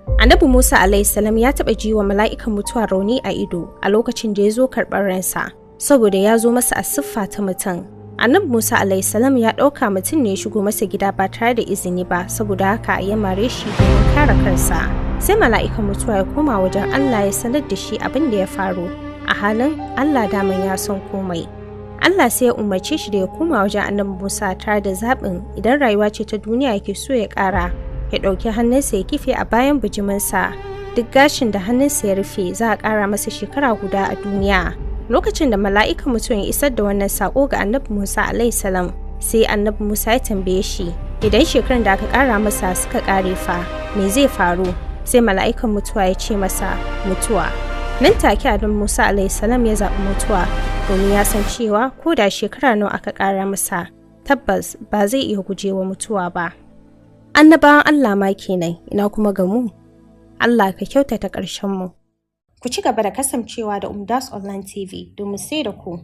Annabi Musa alaihi salam ya taɓa ji wa mala'ikan mutuwa rauni a ido a lokacin da ya zo karɓar ransa, saboda ya zo masa a siffa ta mutum. Annabi Musa alaihi salam ya ɗauka mutum ne ya shigo masa gida ba tare da izini ba, saboda haka ya mare shi domin kare kansa. Sai mala'ikan mutuwa ya koma wajen Allah ya sanar da shi abin da ya faru. A halin Allah daman ya san komai. Allah sai ya umarce shi da ya koma wajen Annabi Musa tare da zaɓin idan rayuwa ce ta duniya yake so ya ƙara, ya ɗauki hannunsa ya kife a bayan bijiminsa. Duk gashin da hannunsa ya rufe, za a ƙara masa shekara guda a duniya. Lokacin da mala'ikan mutum ya isar da wannan saƙo ga Annabi Musa alaihi salam, sai Annabi Musa ya tambaye shi, idan shekarun da aka ƙara masa suka ƙare fa, me zai faru? Sai mala'ikan mutuwa ya ce masa, mutuwa. Nan take Annabi Musa alaihi salam ya zaɓi mutuwa, domin ya san cewa ko da shekara nawa aka ƙara masa, tabbas ba zai iya gujewa mutuwa ba. Annabawan Allah ma kenan, ina kuma ga mu? Allah ka kyautata ƙarshen mu. Ku ci gaba da kasancewa da Umdas Online TV domin sai da ku.